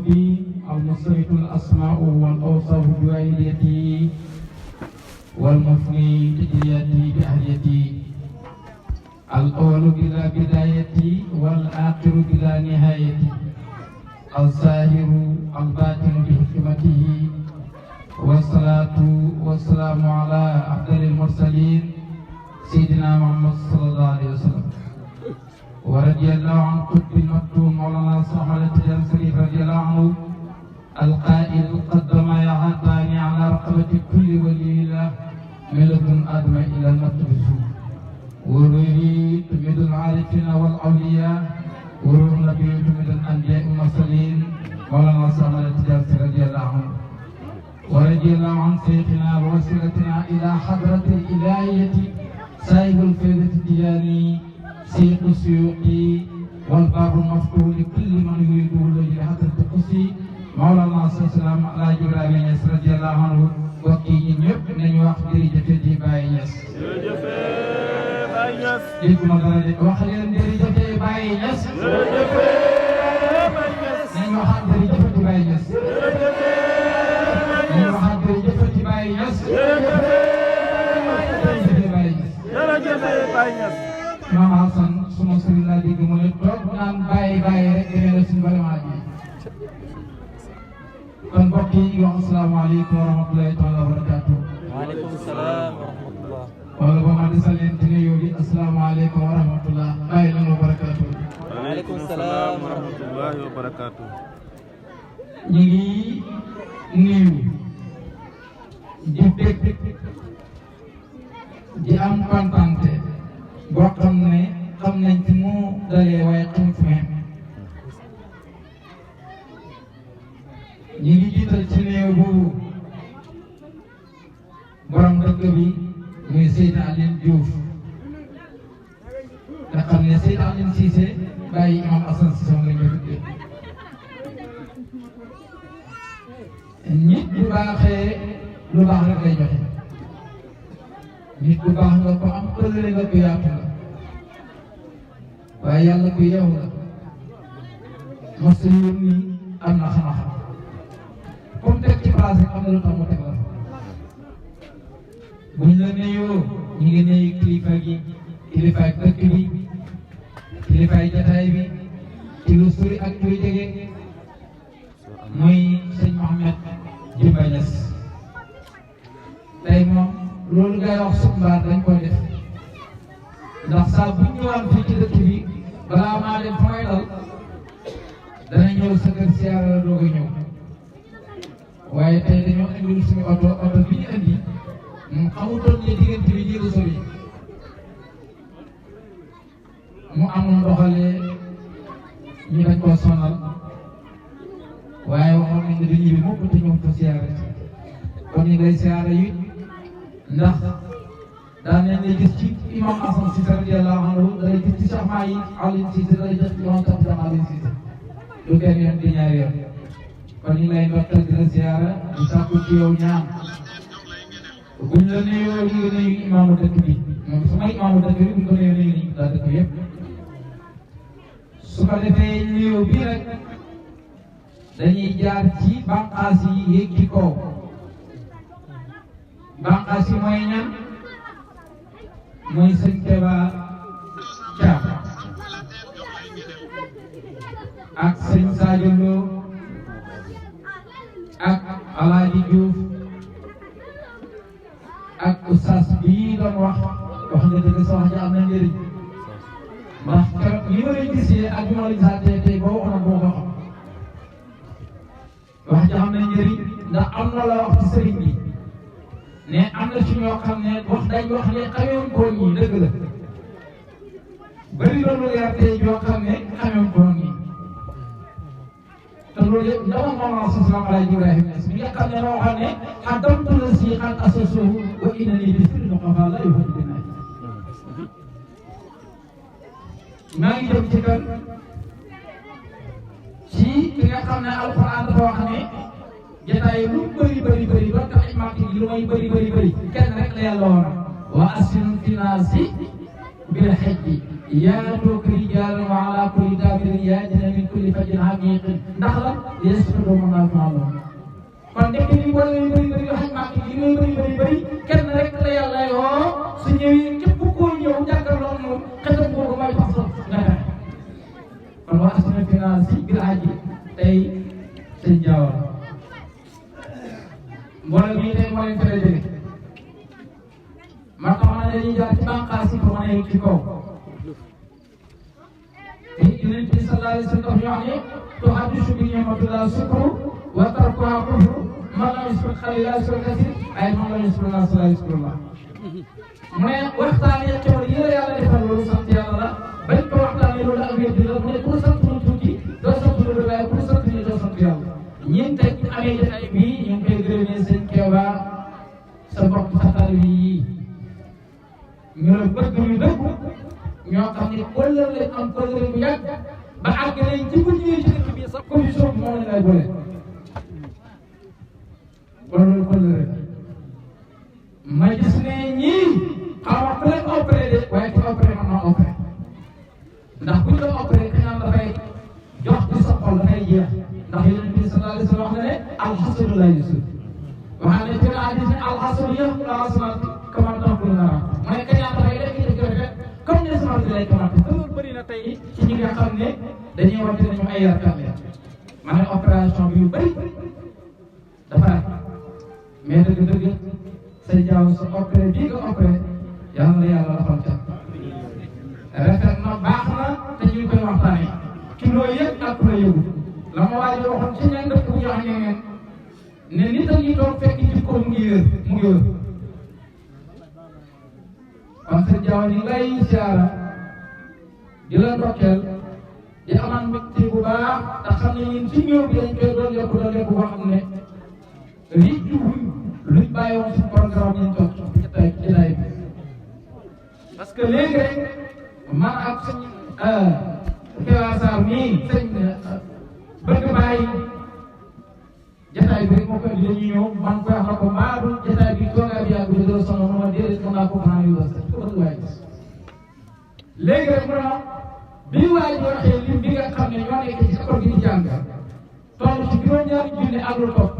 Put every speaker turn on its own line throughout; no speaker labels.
الدين المصرف الأسماء والأوصاف بوالدتي والمفني تجريتي بأهليتي الأول بلا بداية والآخر بلا نهاية الظاهر الباطن بحكمته والصلاة والسلام على أفضل المرسلين سيدنا محمد صلى الله عليه وسلم ورضي الله عن قطب المكتوم مولانا صاحب التجار الشريف رضي الله عنه القائل قدم يا عطاني على رقبة كل ولي الله من لدن آدم إلى المكتب السوء وروري تمد العارفين والأولياء وروح النبي تمد الأنبياء والمرسلين مولانا صاحب التجار رضي الله عنه ورضي الله عن شيخنا ووسيلتنا إلى حضرة الإلهية صاحب الفيضة التجاني شيخ السيوطي والباب المفتوح لكل من يريد وجه حضرة القدسي مولانا صلى الله عليه وسلم رضي الله عنه وكي ñëpp nañu wax jërëjëf Baye Niass jërëjëf Baye Niass dégg ma dara de wax leen jërëjëf Baye Niass jërëjëf Baye Niass nañu wax jërëjëf Baye Niass nañu wax jërëjëf Baye Niass jërëjëf Baye Niass Maam Hassan suma sëriñ laa dégg mu ne toog naan bàyyi rek demee la suñu balamaa ji kon mbokk yi wax asalaamaaleykum wa rahmatulahi taala wa barakaatu.
waaleykum salaam wa rahmatullah.
wala ba ma desal leen ci nuyoo bi asalaamaaleykum wa rahmatullah bàyyi leen wa barakaatu.
waaleykum salaam wa
rahmatullahi wa barakaatu.
ñu ngi nuyu di bég di am kontante boo xam ne xam nañ fi mu dalee waaye xam fi mu ñu ngi jiital ci néew bu borom dëkk bi muy Seydina Aline Diouf nga xam ne Seydina Aline Cissé bàyyi imam Assane Cissé moom lañ ko tuddee nit bu baaxee lu baax rek lay joxe nit bu baax nga ko am ëllëg nga ko yaatu la waaye yàlla ku yeewu la mos a yónni am na xam-xam comme teg ci place rek am na lu tax mu teg la buñ la nuyoo ñu ngi nuyu kilifa gi kilifaay dëkk bi kilifaay jataay bi ci lu sori ak ci lu jege muy sëñ Mohamed Jimba Niass tey moom loolu ngay wax sumbaar dañ koy def ndax saa bu ñu ñëwaan fii ci dëkk bi balaa maa dem fa may dal dana ñëw sa kër siyaara la doog a ñëw waaye tey dañoo indil suñu oto bi ñu indi xamutoon ne diggante bi jéego sori mu amul doxalee ñu dañ koo sonal waaye waxoon nañ ne du ñibbi mukk te ñëw fa siyaara kon ñu ngay siyaara yi ndax daan nañ lay gis ci imam Assane Cissé radiyallahu anhu dalay gis ci Cheikh Mahi Aline Cissé dalay gis ci imam Kaptan Aline Cissé du kenn yoon di ñaari yoon kon ñu lay ndokkal di la ziyaara di sàkku ci yow ñaan buñ la nuyoo ñu ngi nuyu imaamu dëkk bi moom su may imaamu dëkk bi buñ ko nuyoo nuyu nañu daa dëkk yëpp su ko defee nuyoo bii rek dañuy jaar ci bànqaas yi yéeg ci kaw bànqaas yi mooy ñan mooy sëñ Keba Thiam ak sëñ Sadio Lo ak Alaaji Diouf ak oustaz bii doon wax nga dëgg sa wax ji am na njëriñ ndax keroog li ma leen gisee ak li ma leen gisaatee tey boo waxoon boo ko xam wax ji am na njëriñ ndax am na la wax ci sëriñ bi ne am na ci ñoo xam ne wax dañ wax ne xamewoon ko ñii dëgg la bëri loolu yar tey ñoo xam ne xamewoon ko ñii te loolu yëpp ndama Mawlana sallallahu alayhi Ibrahima Niass mi nga xam ne moo xam ne xadamtu la si xan asasuhu wa innani bi sirri muqafa la yuhadi bina maa ngi jëm ci kan ci ki nga xam ne alquran dafa wax ne jotaay lu bëri ba tax imaam yi lu may bëri kenn rek la yàlla woon wa asinu fi naasi bil hajji yaatuuk rijaalan wa alaa kulli daabirin yaatina min kulli fajjin amiiqin ndax la yas'aluuna maa yaf'aluun. kon ndekk li mbooloo yu bëri bëri yoo xam ne li muy bëri bëri kenn rek la yàlla yoo su ñëwee képp koo ñëw jàkkaarloo moom xetam boobu mooy tax sax nga def. kon waa asina final si biir aji tey sëñ Diawara mbooloo bii tey moo leen tere jóge man xam naa ne dañuy jaar ci bànqaas yi pour mën a yëg ci kaw. te Yonent bi sallallahu alayhi wa sallam ñu wax ne tuhaddisu bi ni'matillah shukru wa tarkuha kufru man lam yashkur xaliillah yashkur kasiir ay man lam yashkur naas laa yashkurullah. mu ne waxtaanee xewal yi la yàlla defal loolu sant yàlla la bañ ko waxtaanee loolu ak wér la mu ne pour sant lu tuuti doo sant lu bëri waaye pour sant ni doo sant yàlla. ñun tey amee jotaay bii ñu ngi koy gërëmee sëñ Keba sa mbokk sa xarit yi ñu la bëgg ñu dëgg ñoo xam ne kóllëre lañ am kóllëre bu yàgg ba àgg nañ ci bu ñëwee ci dëkk bi sax commission bi moom lañ lay boole. kon loolu kóllëre la ma gis ne ñii xaw ma ku leen opéré de waaye ku opéré mën naa opéré ndax buñ la opéré kañaan dafay jox ci sa xol dafay jeex ndax Yonent bi sallallahu alayhi wa sallam wax na ne alxasanu laa yusuf waxaa ne ci hadis ne alxasanu yëpp laa sanat kaman taxul nara mu ne kañaan dafay lekk ci rafet comme ne sama di lay commenté te loolu bëri na tey ci ñi nga xam ne dañuy wax ne ñu ay yarkat leen ma ne opération bi yu bëri dafa rek mais dëgg-dëgg sa jaaw sa opéré bii nga opéré yàlla na yàlla defal ca rafet na baax na te ñu ngi koy waxtaanee ci loo yëg ak loo yëgu la ma waaj a waxoon ci ñan dëkk bu ñu wax ñeneen ne nit a ngi toog fekk ci ko mu ngi yër mu ngi yër kon sa jaaw ni lay siyaara di la ndokkeel di amaan mbégte bu baax te xam ne ñun ci ñëw bi dañ koy doon lekk boo xam ne riitu luñ bàyyi woon si programme yi ñu toog ci jotaay bi parce que léegi rek man ak sëñ Keba Sarr mii sëñ bëgg bàyyi jotaay bi rek moo koy indi dañuy ñëw man koy wax na ko mbaaru jotaay bi toogaay bi yàgg bi doo sonn mu ma déedéet mën naa ko mën a yóbbu sax ko bëgg waaye gis léegi rek vraiment bi waay bi waxee lim bi nga xam ne ñoo nekk ci école gi di jàng toll ci juróom-ñaari junne ak lu topp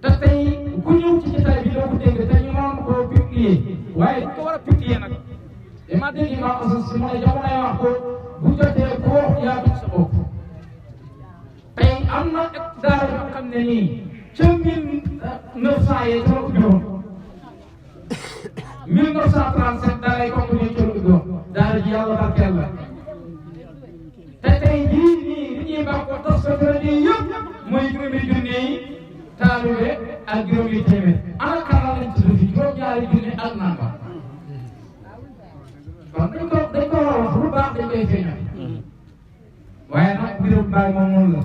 te tey ku ñëw ci jotaay bi doo ko dégg te ñu mënoon koo publier waaye bu ko war a publier nag dama dégg ma aussi mu ne jamonoy wax ko bu jotee ku wax yaa sa bopp tey am na daara yoo xam ne nii ca 1900 yee ca la ubbi woon 1937 daara yi kooku nii ca la ubbi woon daara ji yàlla barkeel la te tey jii nii li ñuy baax ko tas ko dara nii yëpp mooy juróomi junne yi taalibe ak juróomi téeméer ana kan la lañ tudd fi juróom-ñaari junne ak nangam kon dañ ko war a wax lu baax dañ koy feeñal waaye nag mbirum baay moom noonu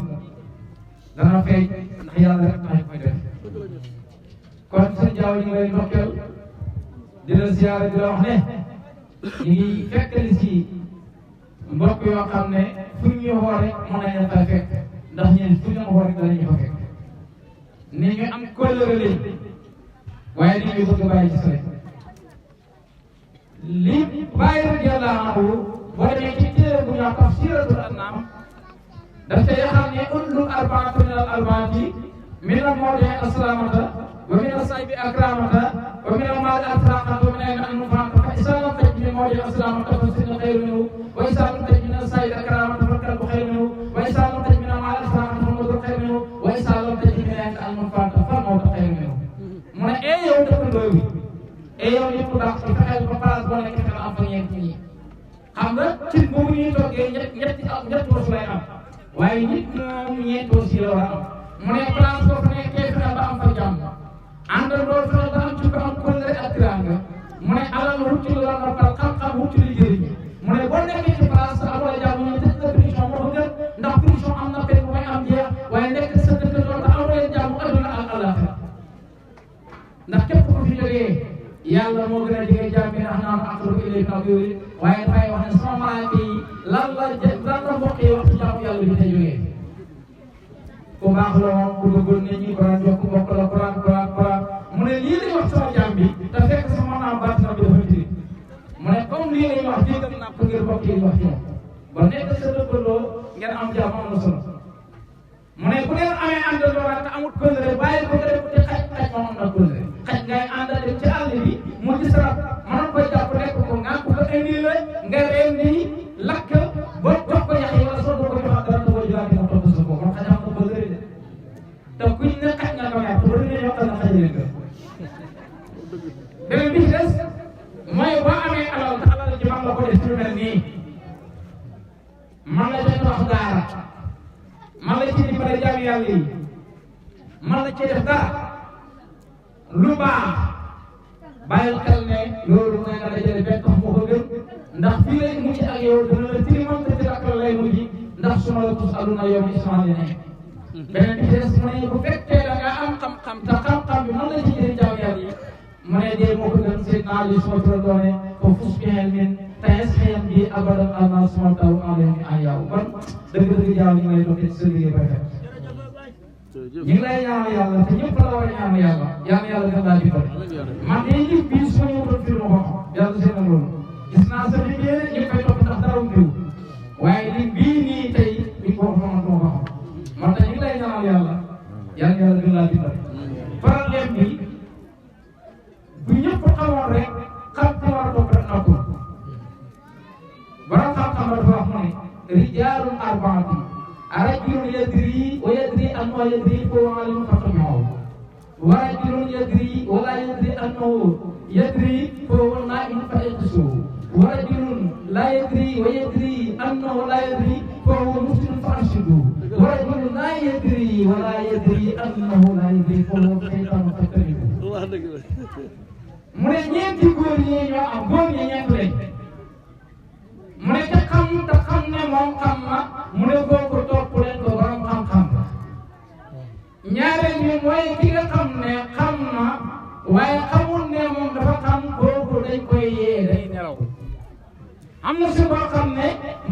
la dana feeñ ndax yàlla rek tax koy def kon sëñ Diaw ñu ngi lay ndokkeel di la ziyaare di la wax ne ñu ngi fekkali si mbokk yoo xam ne fu ñu woore mën nañu fay fekk ndax ñeen fu ñu woore danañu fa fekk ni ñu am kóllëre lañ waaye ni ñu bëgg a bàyyi ci sore li bàyyi radiyallahu anhu boo demee ci téere bu ñu wax Tafsiratul Anam daf cay xam ne undul arbaatu min al arbaati min al mawdi aslamata wa min al saybi akramata wa min al maali atraqata wa min al anfaqata fa isa lam taj min mawdi aslamata fa sinu xayru minhu wa isa lam taj min al saybi akramata fa kalbu xayru minhu wa isa lam taj min al maali atraqata fa mawdu xayru minhu wa isa lam taj min al anfaqata fa mawdu xayru minhu mu ne yow dëkkandoo bi yow nit ku baax ci fexeel ba place boo nekk fexeel am fa ñeent ñi xam nga cin boobu ñuy toggee ñetti wos lay am waaye nit moom ñeenti wos yi la war a am mu ne place boo fa nekkee fexeel ba am fa jàmm àndandoo fexeel ba am ci ko am kóllëre ak tiraanga mu ne alal wuti lu la noppal xam-xam wuti lu jëriñ mu ne boo nekkee ci place amoo jàmm ñu tëj la prison moo ko gën ndax prison am na peine bu may am jeex waaye nekk sa dëkkandoo te amoo jàmm adduna ak àllaaxira ndax képp ku fi jógee yàlla moo gën a jege jaam bi ndax naan aqrabu ilayhi min hablil warid waaye dafay wax ne sama malaaka yi lan la mbokk yi wax ci jaamu yàlla bi te jógee ku baax la moom ku bëggoon nit ñi Quran jox ku mbokk la Quran mu ne lii lay wax sama jaam bi te fekk sama naam baatina bi dafa tiri mu ne comme lii lay wax déggal napp ngir bokk yi wax ci moom ba nekk sa dëkkandoo ngeen am jàmm am na solo mu ne bu ngeen amee àndandoo te amul kóllëre bàyyi ko nga def ci xaj moom am na kóllëre xaj ngay àndal dem ci àll bi mu gis rab mënoon koy jàpp nekk ko nga ko indi la nga rendi lakk ba jox ko yax yi wala soo ko joxaat dara da koy joxaat mu topp sa bopp kon xaj am na kóllëre de te kuñ ne xaj nga ko yàq ba dina yokkal na xaj leen beneen bi ci des mooy boo amee alal te alal ji man la ko def ci lu mel nii man la ca tax daara man la ci dimbale jaam yàlla yi man la ci def dara lu baax bàyyil xel ne loolu mooy nga dajale benn tax moo ko gën ndax fii lay mujj ak yow dina la tilimam te ci ak lay mujj ndax suma la tus aluna yow mi ismaan yi ne beneen bi ci des mu ne bu fekkee da nga am xam-xam te xam-xam bi man la ci jëriñ jaam yàlla yi mu ne dee moo ko gën seet naa li suma tura doone ko fus bi xel min tayes xeyam bi abadan alna suma taw alayhi an yaw kon dëgg-dëgg jaaw ñu ngi lay dokkee ci sa liggéey bay fekk ñu ngi lay ñaanal yàlla te ñëpp la war a ñaanal yàlla yàlla gën laa dimbali man de li bii su ma ñëwutoon fii ma ko yàlla seen na loolu gis naa sa liggéey ñu koy topp ndax dara mbiw waaye li bii nii tey bi ko xamal doo ko xam man te ñu ngi lay ñaanal yàlla gën laa dimbali problème bi bu ñëpp xamoon rek xam ci war a topp rek noppul borom xam-xam ba dafa wax mu ne rijaalun arbaatun rajulun yadri wa yadri annahu yadri fa huwa alimun fattabi'uhu wa rajulun yadri wa la yadri annahu yadri fa huwa naa'imun fattaqisuhu wa rajulun la yadri wa yadri annahu la yadri fa huwa mufsidun fa'arshiduhu wa rajulun la yadri wa la yadri annahu la yadri fa huwa shaytanun fattabi'uhu mu ne ñeenti góor ñi ñoo am góor ñi ñeent lañ mu ne te xam ne moom xam na mu ne kooku topp leen ko borom xam-xam ñaareel bi mooy ki nga xam ne xam na waaye xamul ne moom dafa xam kooku dañ koy yee day nelaw am na si boo xam ne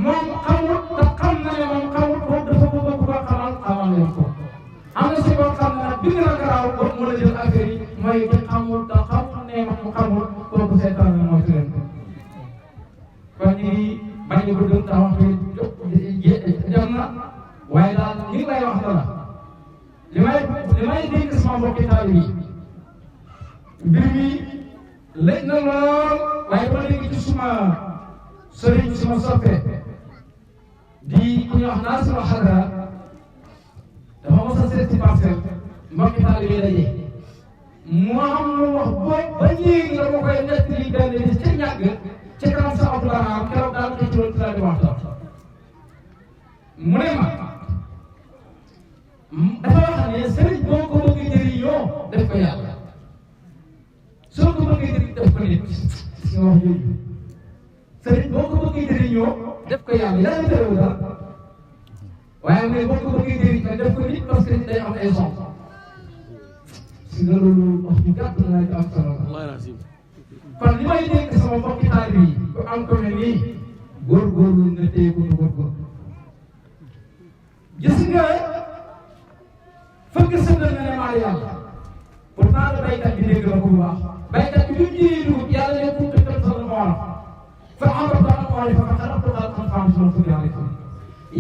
moom xamul te xam na ne moom xamul kooku dafa bëgg ko xamal leen ko am na si boo xam ne nag bi nga garaaw ko mu la jël affaire yi mooy ki xamul te xamul ne moom xamul kooku seetaan na mooy turen ko kon ñu ngi bañ a guddal te waxtu jëm na waaye daal li nga lay wax dara li may dégg sama mbokki taal yi mbir mi lëj na lool waaye ba léegi ci suma sëriñ suma soppe di ku ñu wax naa suma xadra dafa mos a seet ci parcelle mbokki taal yi daje mu am lu wax ba léegi la ma koy nettali benn bis ca ñàgg ci kanam sa Abdoulaye keroog daal ko ci loolu di waxtaan mu ne ma dafa wax ne sëriñ boo ko bëgg jëriñoo def ko yàlla soo ko bëgg jëriñ def ko nit si nga wax yooyu sëriñ boo ko bëgg jëriñoo def ko yàlla tërewu dara waaye mu ne boo ko bëgg jëriñ nag def ko nit parce que day am ay son si nga loolu wax ñu gàtt naa ci am solo kon li may dégg sama mbokki taalibe yi ku am ko mel nii góorgóorlu nga téye ko nu góorgóorlu gis nga fëgg sëndal nga ne maa yàlla pourtant la baykat bi dégg na ko bu baax baykat bi bi jiyee dugub yàlla ne pour que sa la ma war fa amata am wala fa xaratu xal xam xam sunu fu yàlla ko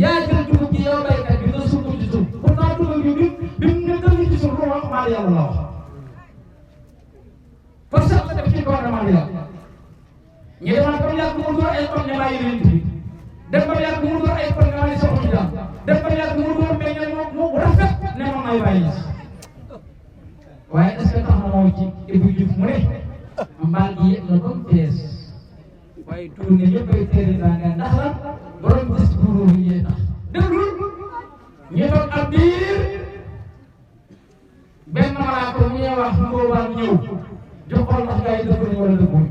yaa jël dugub ji yow baykat bi nga suuf ci suuf pourtant dugub bi mu ne dëgg ci suuf lu wax maa yàlla la wax parce que la def ci kaw maa yàlla ñu demoon ba mu yàgg mu door ay kon ne maa yéene bi dem ba mu yàgg mu door ay kon ne maa ngi soxla jàmm dem ba mu yàgg mu door meññal mu rafet ne ma may bàyyi waaye est-ce que tax na moo ci Ibou Diouf mu ne mbaal gi yëpp na ba mu fees waaye tuur ne ñëpp ay téere daa nga ndax la borom gis buuru yi ñee tax déglu ñu toog ab diir benn malaaka mu ñuy wax mboobaan ñëw jox ko ndax gars yi dëgg nañu wala dëgguñ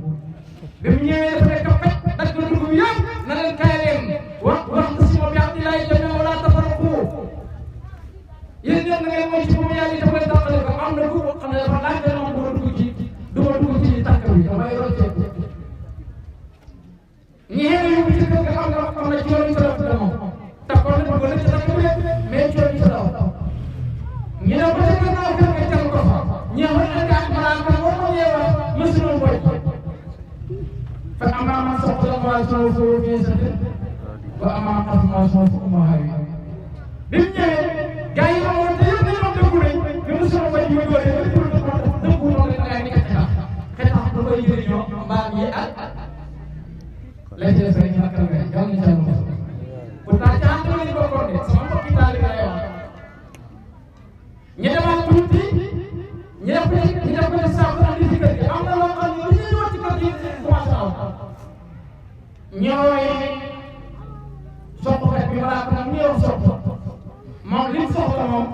bi mu ñëwee dafa nekk fekk dagg na dugub yëpp na leen kaay leen wax si moom yaa ngi lay demee wala tafaraqu yéen ñëpp na ngeen mooy ci moom yaa ngi dafa leen tàqale ko am na ku xam ne dafa laaj dana ma dugg ci tàkk bi damay rocceeku ñi xëy na yóbbu ci kër ga xam na ci yoon yi sa def moom takkoon na bëgg na ci tàkk bi mais ci yoon yi sa daw ñu ne ba ca gannaaw kër ga jàng ko fa ñi xam ne ak malaaka moom moo ñëw wax mësuloo boy fa am naa man soxla soo fii sa ba amaa xam maa soo fu ma xawi bi mu ñëwee gars yi amoon te yëpp dañoo dëggu rek ñu mu solo bay ñu doole ba pour dëggu noonu rek ngay ni xetax xetax da koy jëriñoo mbaam yi ak lay ci def rek ñu nakkal ngay yàlla ñu jàll mos pourtant ci ànd lañu bokkoon de sama mbokki taali lay wax ñu demaat tuuti ñu def ko ci saabu andi ci kër gi am na loo xam ne li ñuy wax ci kër gi commencé aw ñooy soxlakat bi balaa ko nag ñëw soxla moom li mu soxla moom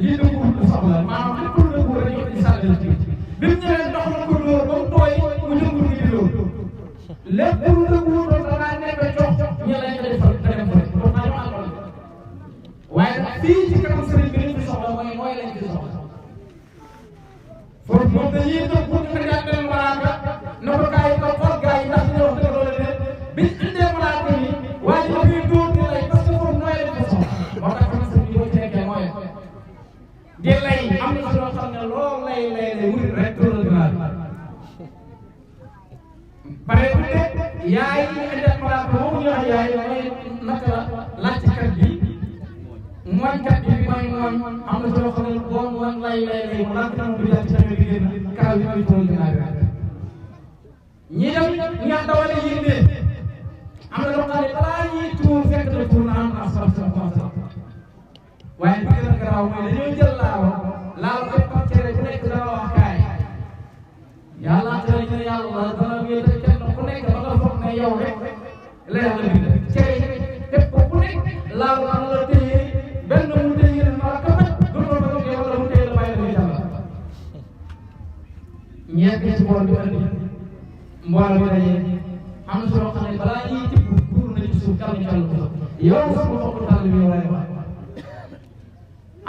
lii dëggul lu soxla maanaam lépp lu dëggul rek ñëw di sànni la ci bi mu ñëwee ndox la ko dóor ba mu tooy mu jëngul ngi di dóor lépp lu dëggul doon da ngaa nekk jox ñu lañ ko defal nga dem fa rek loolu maa ñu àndoon waaye nag fii ci kanam sëriñ bi liñ fi soxla mooy lañ fi soxla foofu moom dañuy toog pour ñu ko jàppale malaaka na ko gars yi ko xool gars yi ndax ñu wax dëgg loolu de biñ indee malaaka yi waaye ñu koy dóor di lay parce que foofu nooy lañ ko soxla moo tax xam sëriñ bi boo ci nekkee mooy di lay am na si loo xam ne loolu lay wuti rek dóoral dinaa pare bu dee yaay yi indee malaaka moomu ñu wax yaay mooy naka la laajtekat bi mooñkat bi mooy mooñ am na solo xam ne boo mooñ lay mu laaj kanam bi daal ci tamit di génn kaaw yi mooy tool dinaa bi ñi dem ñi nga dawale yéndee am na loo xam ne balaa ñuy tuur fekk na tuur na am na asaf waaye bi gën a garaaw mooy dañoo jël laaw bépp cere bu nekk dana wax kaay yàlla tere ñu ne yàlla dana wéete kenn ku nekk ba nga foog ne yow rek la yàlla bind cere képp ku nekk laaw dana la téye benn mu téye na la kamat du ko ba jógee wala mu téye la bàyyi la muy jàll ñeent ci bool bi andi mbooloo bi daje am na solo xam ne balaa ñuy tibb buur na ci suuf kàlla ñu jàll ko yow sama mbokku tàll bi yow lay wax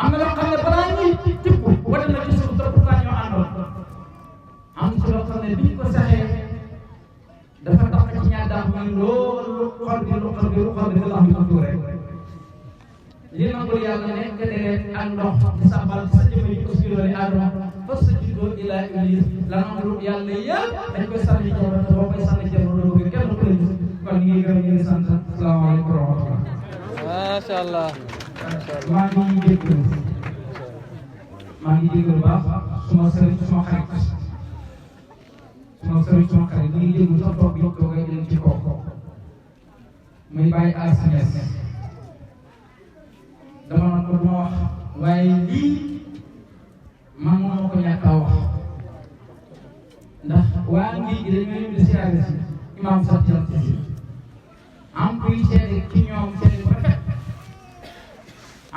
am na loo xam ne balaa ñuy tibb wane na ci suuf te pourtant ñoo àndoon am na solo xam ne biñ ko saxee dafa tax ci ñaar daax muy loolu xol bi lu xol bi nga am ko tuur rek li nangul yàlla nekk deret ak ndox di sàmbal sa jëmm yi ko si doole aadama fas sa juddoo ilaa iblis la nangul yàlla yëpp dañ koy sànni jaww te boo koy sànni jaww doo ko kenn ku la gis kon ñu ngi gërëm ñu ngi sant asalaamaaleykum wa rahmatulah.
macha allah.
maa ngi jégalu baax suma sëriñ suma xarit ñu ngi jégalu sax toog bi toogay jëm ci kaw muy bàyyi asmes dama naan ko duma wax waaye lii man moo ko ñàkk a wax ndax waa ngi gi dañoo ñëw di siyaare si imam sax jant si am kuy seede ci ñoom seede bu rafet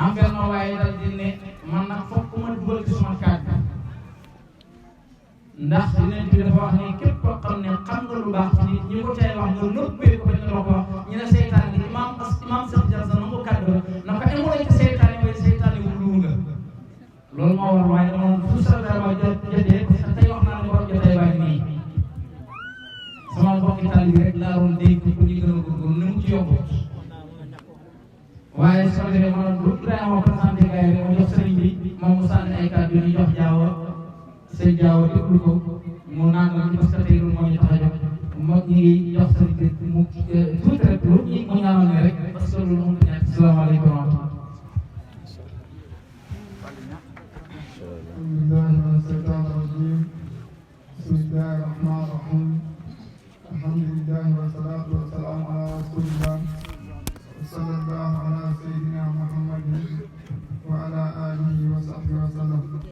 am benn waaye dal di ne man nag fokk ma dugal ci suma kàddu ndax dinañ bi dafa wax ne képp koo xam ne xam nga lu baax nit ñi ko cay wax nga nëbbee ko bañ la ko wax ñu ne seytaan gi imam sax jant sa nangu kàddu na ko émulé ci seytaan yi mooy seytaan yi wul nga loolu moo war waaye dama doon fu sa dara jotee parce que tey wax naa ne borom jotee baa ngi nii sama mbokki taali bi rek laa doon dégg pour ñu gën a góorgóorlu ni mu ci yombut waaye soo defee ma doon lu Ibrahima présenté gars yi rek ma jox sëriñ bi moom mu sànni ay kàddu ñu jox jaawa sëñ jaawa déglu ko mu naan la ci parce que tey loolu moo ñu tax a jox moom ñu ngi jox sëriñ bi mu tuuti rek lu ñu mu ñaanal ne rek parce que loolu mënut a ñàkk salaamaaleykum wa rahmatulah